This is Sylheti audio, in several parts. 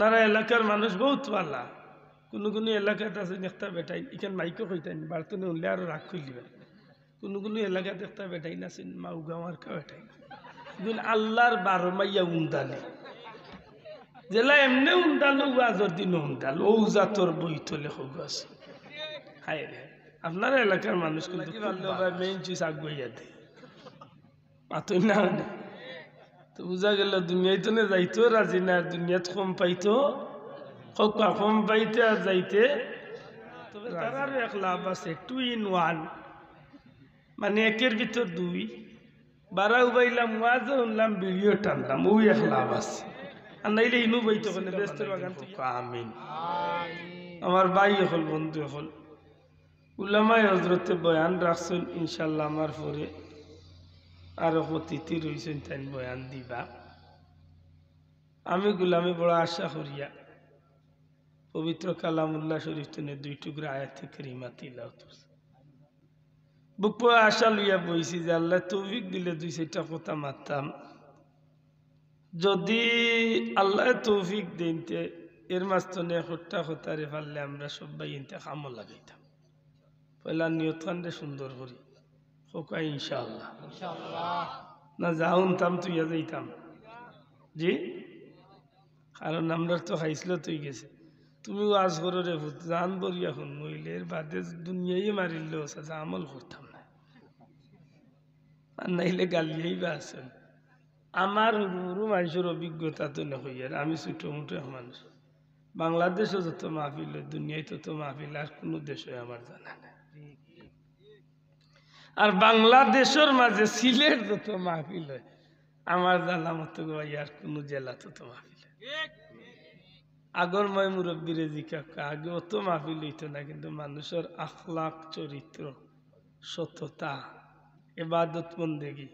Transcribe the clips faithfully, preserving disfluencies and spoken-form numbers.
আপনারা এলাকার মানুষ বউত ভালা। কুনু কুনু এলাকাত আছে একটা বেটাইন, ইখান মাইকো কইতাইন, বাড়তনে হুনলে আরো রাগ করিলিবা। কুনু কুনু এলাকাত একটা বেটাইন আছে, মাউগা মার্কা বেটাইন। ইগুন আল্লার বারো মাইয়া উন্দালি। যেলা এমনে উন্দালো, ওয়াজর দিন উন্দালো, অউ জাতর বইতলে হগু আছে। হায় রে, আপনারা এলাকার মানুষ কিন্তু কি ভালো ভাই, মেইন চুইস আগুয়াইয়া দে। মাতইন না অনে। তো বুঝা গেল, দুনিয়াত থনে যাইতেও রাজি না, আর দুনিয়াত কম পাইতো, কউক্কা কম পাইতে আর যাইতে। তবে তারারও এক লাভ আছে, two in one, মানে একের ভিতর দুই। বারা উবাইলাম, ওয়াজও হুনলাম, বিড়িও টানলাম, অউ এক লাভ আছে। আর নাইলে ইনু বইতো কেনে, বেহেস্তর বাগান থাকি। আমিন। আমার ভাই অকল, বন্ধু অকল, উলামায়ে হজরতে বয়ান রাখছইন, ইনশাআল্লাহ আমার পরে আরো অতিথি রইছইন, তাইন বয়ান দিবা। আমি গুলামে বড় আশা করিয়া পবিত্র কালামুল্লাহ শরীফ থনে দুই টুকরা আয়াতে কারিমা তিলাওয়াত করছি। বুক ভরা আশা লইয়া বইছি যে আল্লায় তৌফিক দিলে দুই চাইরটা কথা মাততাম। যদি আল্লায় তৌফিক দেইন তে এর মাঝ থনে একটা কথারে পারলে আমরা সবাই ইনতে কামো লাগাইতাম। পয়লা নিয়ত খানরে সুন্দর করি। কউক্কা ইনশাআল্লাহ। ইনশাআল্লাহ। না যা হুনতাম থইয়া যাইতাম। জি? কারণ আমরার তো খাইছলত অইগেছে। তুমি ওয়াজ করো রে পুত, জান ভরিয়া হুনমু, অইলে এর বাদে দুনিয়াই মারিলেও চাচা আমল করতাম না। আর নাইলে গালিয়াইবা আছে। আমার হুরু হুরু মানষর অভিজ্ঞতা থনে কইয়ার, আমি ছোট মুটো এক মানুষ। বাংলাদেশো যত মাহফিল অয়, দুনিয়াত তত মাহফিল আর কুনু দেশো অয় আমার জানা নাই। আর বাংলাদেশর মাঝে সিলেট যত মাহফিল অয়, আমার জানা মতো গো ভাই আর কুনু জেলাত তত মাহফিল অয়। আগর ময় মুরব্বিরে জিকাউক্কা, আগে অত মাহফিল অইতো না, কিন্তু মানুষর আখলাক, চরিত্র, সততা, এবাদত বন্দেগি,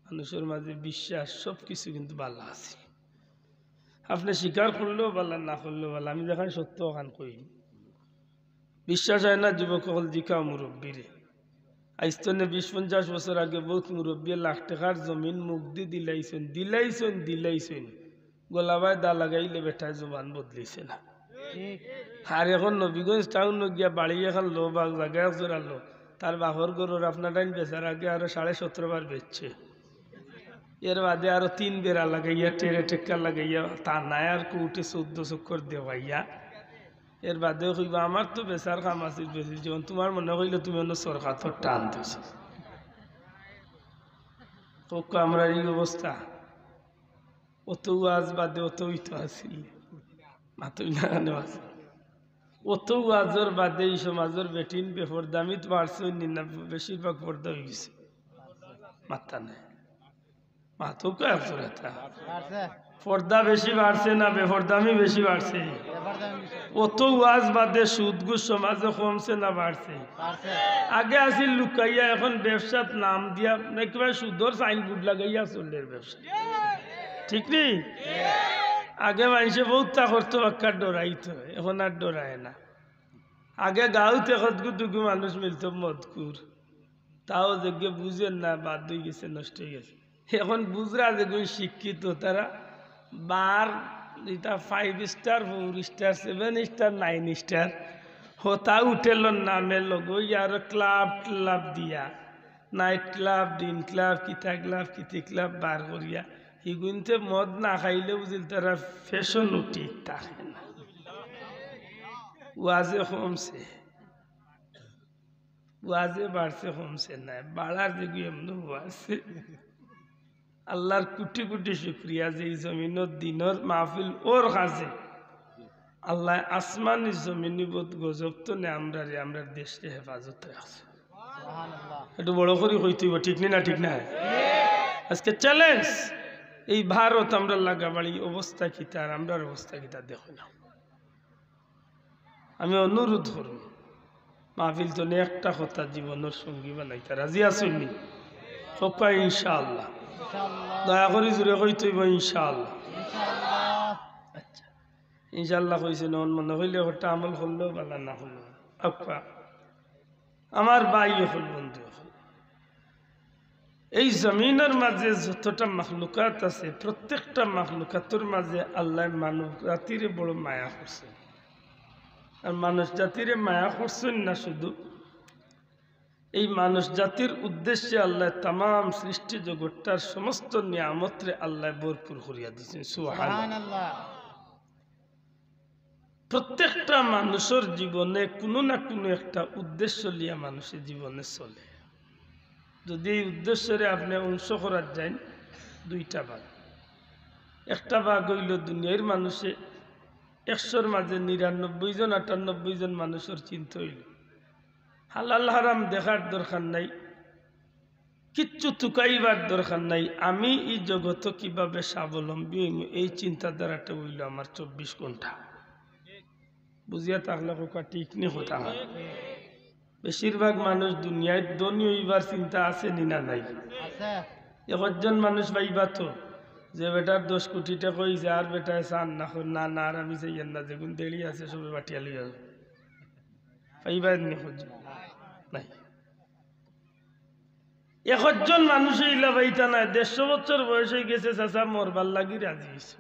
মানুষর মাঝে বিশ্বাস, সব কিছু কিন্তু ভালা আছিল। আপনে স্বীকার করলেও ভালা, না করলেও ভালা, আমি যেখান সত্য অখান কই। বিশ্বাস অয় না যুবক অকল, জিকাও মুরব্বিরে। আইজ থনে বিশ পঞ্চাশ বছর আগে বউত মুরব্বিয়ে লাখ টেকার জমিন মুখদি দিলাইছইন, দিলাইছইন, দিলাইছইন। গলাবায় দা লাগাইলে বেটায় জবান বদলিছে না। ঠিক। আর এখন নবীগঞ্জ টাউনো গিয়া বাড়ি এখান লো বা জাগা এক জোড়া লো, তার বাপর ঘরর আপনার টাইম বেচার আগে আরো সাড়ে সতেরো বার বেচছে। এর বাদে আরো তিন বেড়া লাগাইয়া, টেরে টেক্কা লাগাইয়া, থানায় আর কোর্টে চৌদ্দ চক্কর দেওয়াইয়া, এর বাদে কইবা, "আমার তো বেচার কাম আছিল, বেশি যখন তোমার মনে কইলে তুমি অন্য সরকার তো টান দিছ।" কউক্কা আমরার ই অবস্থা। অত ওয়াজ বাদে অত অইতো আছিল। মাতইন না কেনে ওয়াজ। অত ওয়াজর বাদে ই সমাজর বেটিন বেপর্দামিত বাড়ছে নি না, বেশিরভাগ পর্দা অইগেছে। মাত্তা নাই। মাতউক্কা একজোড়া তা। বাড়ছে। পর্দা বেশি বাড়ছে না বেপর্দামি বেশি বাড়ছে? বেপর্দামি বেশি। অত ওয়াজ বাদে সুদ ঘুষ সমাজে কমছে না বাড়ছে? বাড়ছে। আগে আছিল লুকাইয়া, এখন ব্যবসাত নাম দিয়া, না কিবা সুদর সাইনবোর্ড লাগাইয়া চলের ব্যবসা। ঠিক নি? আগে মানষে বউততা করতো, বাক্কা ডরাইতো, এখন আর ডরায় না। আগে গাউত একগু দুগু মানুষ মিলতো মদখুর, তাও যেগিয়ে বুঝের না, বাদ অইগেছে, নষ্ট অইগেছে। এখন বুঝরা যেগুন শিক্ষিত, তারা বার, ইটা five star, four star, seven star, nine star, হতা হোটেলর নামে লগইয়া আরো ক্লাব ট্লাব দিয়া, নাইট ক্লাব, দিন ক্লাব, কিতা ক্লাব, কিতি ক্লাব বার করিয়া, হিগুনতে মদ না খাইলে বুঝিল তারা ফ্যাশন উঠি থাকে না। ওয়াজে কমছে, ওয়াজে বাড়ছে, কমছে না, বাড়ার দিকে এমনি বাড়ছে। আল্লাহর কোটি কোটি শুকরিয়া যে ই জমিনর দিনর মাহফিল অর কাজে আল্লায় আসমানি জমিনি বউত গজব থনে আমরারে, আমরার দেশরে হেফাজত রাখছে। সুবহানাল্লাহ। একটু বড় করি কইতে অইবো, ঠিক নি না? ঠিক না? আজকে চ্যালেঞ্জ, এই ভারত আমরার লাগা বাড়ি অবস্থা কিতা আর আমরার অবস্থা কিতা দেখো না। আমি অনুরোধ করমু, মাহফিল থনে একটা কথা জীবনর সঙ্গী বানাইতা রাজি আছইন নি? কউক্কা ইনশাআল্লাহ। ইনশাআল্লাহ। দয়া করি জোরে কইতে অইবো ইনশাআল্লাহ। ইনশাআল্লাহ। আচ্ছা, ইনশাআল্লাহ কইছইন, অন মনে কইলে একটা আমল করলেও ভালা, না করলেও ভালা। আচ্ছা, আমার ভাই অকল, বন্ধু অকল, এই জমিনর মাঝে যতটা মাখলুকাত আছে, প্রত্যেকটা মাখলুকাতর মাঝে আল্লায় মানব জাতিরে বড় মায়া করছইন। আর মানুষ জাতিরে মায়া করছইন না শুধু, এই মানুষ জাতির উদ্দেশ্যে আল্লায় তামাম সৃষ্টি জগৎটার সমস্ত নিয়ামতরে আল্লায় ভরপুর করিয়া দিছইন। সুবহানাল্লাহ। প্রত্যেকটা মানুষর জীবনে কুনু না কুনু একটা উদ্দেশ্য লইয়া মানুষে জীবনে চলে। যদি এই উদ্দেশ্যরে আপনে অংশ করাত যাইন, দুইটা ভাগ। একটা ভাগ অইলো দুনিয়ার মানুষে একশোর মাঝে নিরানব্বই জন, আটানব্বই জন মানুষর চিন্তা অইলো হালাল হারাম দেখার দরকার নাই, কিচ্ছু তুকাইবার দরকার নাই, আমি ই জগতো কিভাবে স্বাবলম্বী অইমু, এই চিন্তাধারাটা অইলো আমার চব্বিশ ঘন্টা। বুঝিয়া থাকলে কউক্কা, ঠিক নি কথা আমার? বেশিরভাগ মানুষ দুনিয়াত ধনী অইবার চিন্তা আছে নি না নাই? আছে। একজন মানুষ পাইবা তো, যে বেটার দশ কোটি টেকা অইছে, আর বেটায় চার না, কয়, "না, না, আর আমি চাইয়ার না, যেগুন দেড়ি আছে সবে বাটিয়া লইয়া যাও।" পাইবা নি একজন? নাই। একজন মানুষ ইলা পাইতা নায়, দেড়শো বছর বয়স অইগেছে, চাচা মরবার লাগি রাজি অইছে।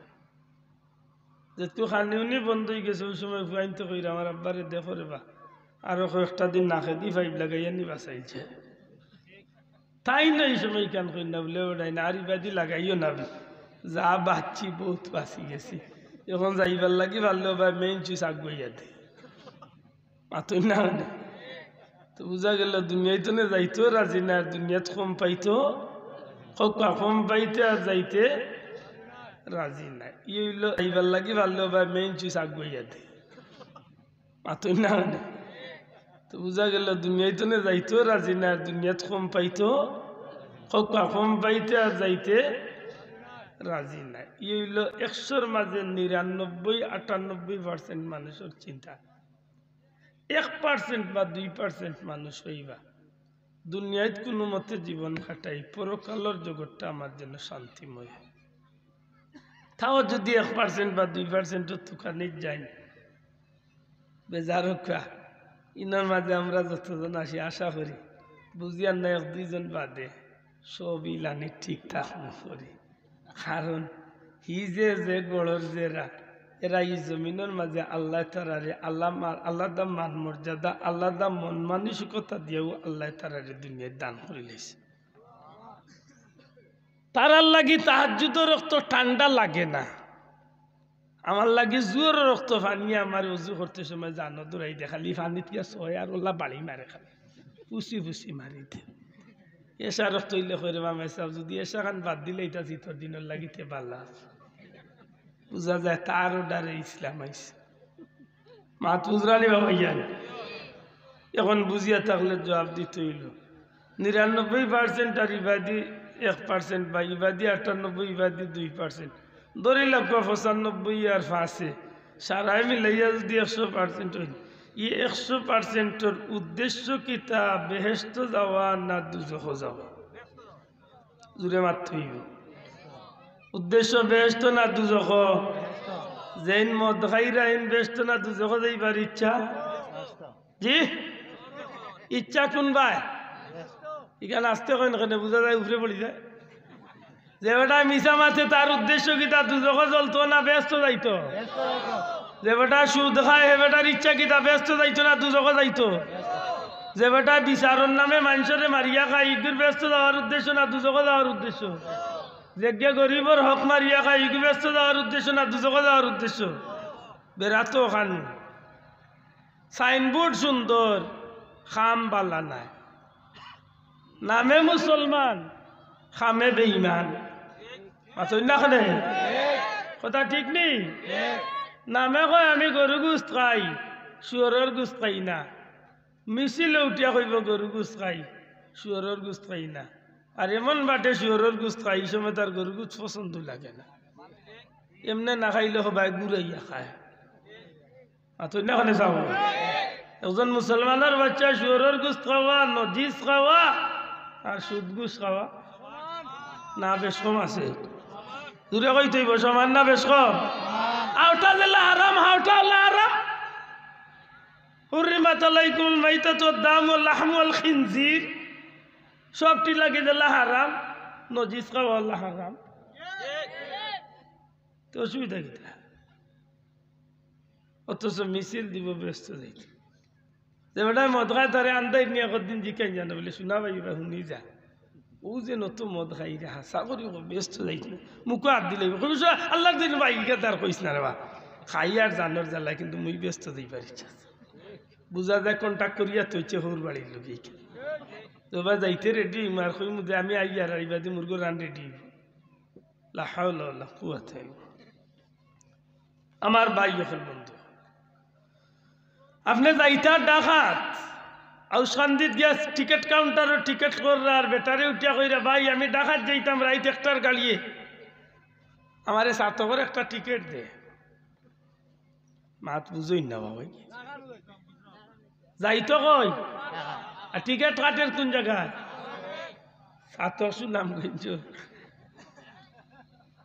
যেহেতু খানি উনি বন্ধ অইগেছে, অউ সময় ফুয়াইন্তে কইরা, "আমার আব্বারে দেখো রে বা, আরো কয়েকটা দিন নাকেদি পাইপ লাগাইয়া নি বাঁচাইছে।" তাইন অউ সময় ইখান কইন না বুলে, "ওটাই না, আর ইবাদি লাগাইও না, যা বাঁচছি বউত বাঁচি গেছি, এখন যাইবার লাগি পারলেও বা মেইন সুইচ আগুয়াইয়া দে।" মাতইন না মানে। তো বুঝা গেল, দুনিয়াত থনে যাইতেও রাজি না, আর দুনিয়াত কম পাইতো, কউক্কা, কম পাইতে আর যাইতে রাজি না। ই অইলো যাইবার লাগি পারলেও বা মেইন সুইচ আগুয়াইয়া দে। মাতইন না মানে। তো বুঝা গেল, দুনিয়াত থনে যাইতেও রাজি না, আর দুনিয়াত কম পাইতো, কউক্কা, কম পাইতে আর যাইতে রাজি না। ই অইলো একশোর মাঝে নিরানব্বই, আটানব্বই percent মানুষর চিন্তা। এক percent বা দুই percent মানুষ অইবা দুনিয়াত কুনু মতে জীবন কাটাই, পরকালর জগৎটা আমার যেন শান্তিময় অয়। তাও যদি এক percent বা দুই percent-ও তুকানিত যাইন, বেজার অউক্কা। ইনর মাঝে আমরা যতজন আছি, আশা করি, বুঝিয়ার না, এক দুইজন বাদে সব ইলানি ঠিক থাকমু করি। কারণ হি যে, যে গড়র যেরা, এরা ই জমিনর মাঝে আল্লায় তারারে আল্লা মা-, আলাদা মান মর্যাদা, আলাদা মন মানসিকতা দিয়াউ আল্লায় তারারে দুনিয়াত দান করিলাইছে। তারার লাগি তাহাজ্জুদর অক্ত ঠান্ডা লাগে না। আমার লাগি জোহরর অক্ত পানি, আমার অজু করতে সময় জানো দৌড়াই দে, খালি পানিত গিয়া ছয় আর অলা বাড়ি মারে, খালি ফুসি ফুসি মারি দে। এশার অক্ত অইলে কয় রে বা মেসাব, যদি এশাখান বাদ দিলে ইতা জিতর দিনর লাগি তে বালা। বুঝা যায় তার অর্ডারে ইসলাম আইছে। মাত বুঝরা নি বা ভাইয়াইন? এখন বুঝিয়া থাকলে জুয়াপ দিতে অইলো। নিরানব্বই percent আর ইবাদি এক percent, বা ইবাদি আটানব্বই, ইবাদি দুই percent, ধরি লাউক্কা পঁচানব্বই আর পাঁচে, সারায় মিলাইয়া যদি একশো percent অইন, ই একশো percent-র উদ্দেশ্য কিতা? বেহেস্তো যাওয়া না দুজখো যাওয়া? জুরে মাততে অইবো। উদ্দেশ্য বেহেস্তো না দুজখো? যেইন মদ খাইরা, এইন বেহেস্তো না দুজখো যাইবার ইচ্ছা? জি? ইচ্ছা কুনবায়? ইখান আস্তে কইন কেনে, বুঝা যায় উপরে পড়ি যায়। যে বেটায় মিছা মাতে, তার উদ্দেশ্য কিতা? দুজখো জ্বলতো না বেহেস্তো যাইতো? যে বেটায় সুদ খায়, হে বেটার ইচ্ছা কিতা? বেহেস্তো যাইতো না দুজখো যাইতো? যে বেটায় বিচারর নামে মানষরে মারিয়া খায়, ইগুর বেহেস্তো যাওয়ার উদ্দেশ্য না দুজখো যাওয়ার উদ্দেশ্য? যেগিয়ে গরিবর হক মারিয়া খায়, ইগু বেহেস্তো যাওয়ার উদ্দেশ্য না দুজখো যাওয়ার উদ্দেশ্য? বেড়াতো খান। Signboard সুন্দর, কাম বালা নাই। নামে মুসলমান, কামে বেঈমান। মাতইন না কেনে? কথা ঠিক নি? নামে কয় আমি গরু গুস্ত খাই, শুয়রর গুস্ত খাই না। মিছিলে উঠিয়া কইবো গরু গুস্ত খাই, শুয়রর গুস্ত খাই না। আর এমন বাটে শুয়রর গুস্ত খাই, ই সময় তার গরু গুস্ত পছন্দ লাগে না। এমনে না খাইলে হবায় গুড়াইয়া খায়। মাতইন না কেনে চাও? একজন মুসলমানর বাচ্চা শুয়রর গুস্ত খাওয়া, নজিস খাওয়া আর সুদ ঘুষ খাওয়া না বেশ কম আছে? জুরে কইতে অইবো, সমান না বেশ কম? হাউটা যেলা হারাম, হাউটা অলা হারাম। حرمت عليكم الميتة والدم ولحم الخنزير। সবটি লাগে যেলা হারাম, নজিস খাওয়া অলা হারাম। তো অসুবিধা কিতা? অথচ মিছিল দিব বেহেস্তো যাইতে। যে বেটায় মদ খায় তারে আন্দাইর নিয়া কদিন জিকাইন জানো বলে, "শুনা ভাই, এবার হুনি যা। ও যে নত মদ খাই রে, হাছা করি ও বেহেস্তো যাইত না।" মুখো আত দিলে, "কবি সা-, আল্লাহর দিন ভাই, ইটা তার কইস না রে বা। খাই আর জানোর জ্বালায়, কিন্তু মুই বেহেস্তো যাইবার ইচ্ছা আছে।" বুঝা যায় কন্ট্যাক্ট করিয়া তৈছে হৌর বাড়ির লগে। তো বা যাইতে রেডি, মার কই মুদে আমি আই আর আইবাদি মুরগো রান রেডি। লা হাওলা ওয়ালা কুওয়াতা ইল্লা বিল্লাহ। আমার ভাই অকল বন্ধু, আপনে যাইতা ঢাকাত, আউসকান্দিত গিয়া টিকিট কাউন্টারো টিকিট কররা আর বেটারে উঠিয়া কইরা, "ভাই, আমি ঢাকাত যাইতাম রাইত একটার গাড়িয়ে, আমারে চাতকর একটা টিকিট দে।" মাত বুঝইন না বাবা। যাইতো কই? আর টিকিট কাটের কোন জাগাত? চাতক সুনামগঞ্জ।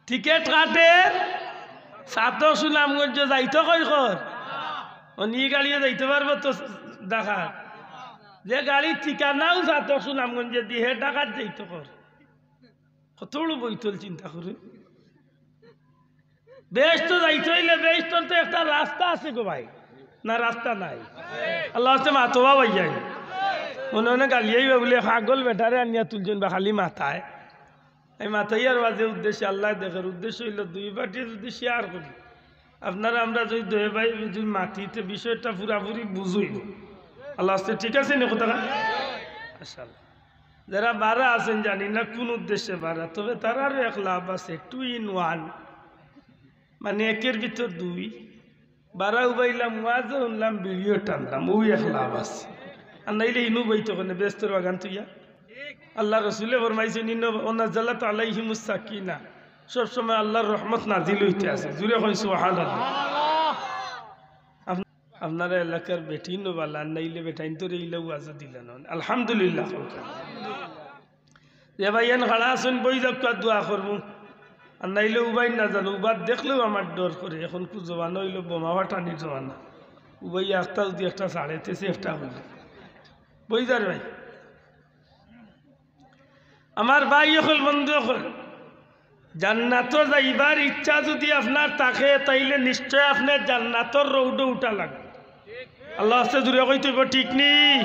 টিকিট কাটের চাতক সুনামগঞ্জ, যাইতো কই কর? অনি গাড়িয়ে যাইতো পারবো তো ঢাকাত? যে গাড়ির ঠিকানাও চাতক সুনামগঞ্জে দি, হে ঢাকাত যাইতো কর? কত বড় বৈতল চিন্তা করে। বেহেস্তো যাইতে অইলে বেহেস্তর তো একটা রাস্তা আছে গো ভাই, না রাস্তা নাই? আল্লাহ আছে মাতবা ভাই যাই। মনে মনে গালিয়াইবা বলে, "পাগল বেটারে আনিয়া তুলছইন বা খালি মাথায়।" আমি মাথাইয়ার বাজে উদ্দেশ্যে আল্লাহ দেখের, উদ্দেশ্য অইলো দুই পার্টি যদি শেয়ার করি, আপনারা আমরা যদি দুই ভাই যদি মাতি, তে বিষয়টা পুরাপুরি বুঝইব। আল্লাহ আছে, ঠিক আছে নি কথা? আচ্ছা, যারা বারা আছেন, জানি না কোন উদ্দেশ্যে বারা, তবে তারারও এক লাভ আছে, টু ইন ওয়ান, মানে একের ভিতর দুই। বারা উবাইলাম, ওয়াজও শুনলাম, বিড়িও টানলাম, ওই এক লাভ আছে। আর নাইলে ইনু বইতো কেনে বেহেস্তর বাগান তুইয়া। আল্লাহ রসুলে ফরমাইছেন, "ইন্না ওয়া নাজালাত আলাইহিমুস সাকিনা", সবসময় আল্লাহর রহমত নাজিল হইতে আছে। জুরে কই সুবহানাল্লাহ। আপনারা এলাকার বেটিন বালা, আর নাইলে বেটাইন তো রেইলা ওয়াজও দিলা না। আলহামদুলিল্লাহ। যে ভাই এন খাড়া আছেন, বই যাউক্কা, দোয়া করমু। আর নাইলে উবাই না জানো, উবার দেখলেও আমার ডর করে। এখন কু জমানা অইলো বোমা ফাটানির জমানা। উবাই আস্তা যদি একটা সাড়ে তেসে একটা হইল। বই যার ভাই। আমার ভাই অকল, বন্ধু অকল, জান্নাতো যাইবার ইচ্ছা যদি আপনার থাকে, তাইলে নিশ্চয় আপনার জান্নাতর রোডো উঠা লাগবো। আল্লাহ আছে জুরে কইতে অইবো, ঠিক নি?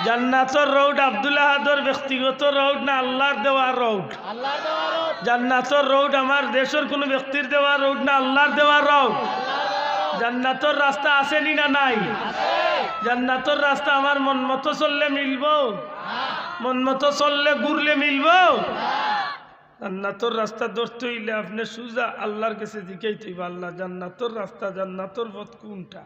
জান্নাতর রোড আব্দুল আহাদর ব্যক্তিগত রোড না আল্লাহর দেওয়া রোড? জান্নাতর রোড আমার দেশর কোনো ব্যক্তির দেওয়া রোড না আল্লাহর দেওয়া রোড? জান্নাতর রাস্তা আছে নি না নাই? জান্নাতর রাস্তা আমার মন মতো চললে মিলবো? মন মতো চললে, ঘুরলে মিলবো? জান্নাতর রাস্তা ধরতে অইলে আপনে সুজা আল্লাহর গেছে জিকাইতে অইবো, "আল্লাহ, জান্নাতর রাস্তা, জান্নাতর পথ কুনটা?"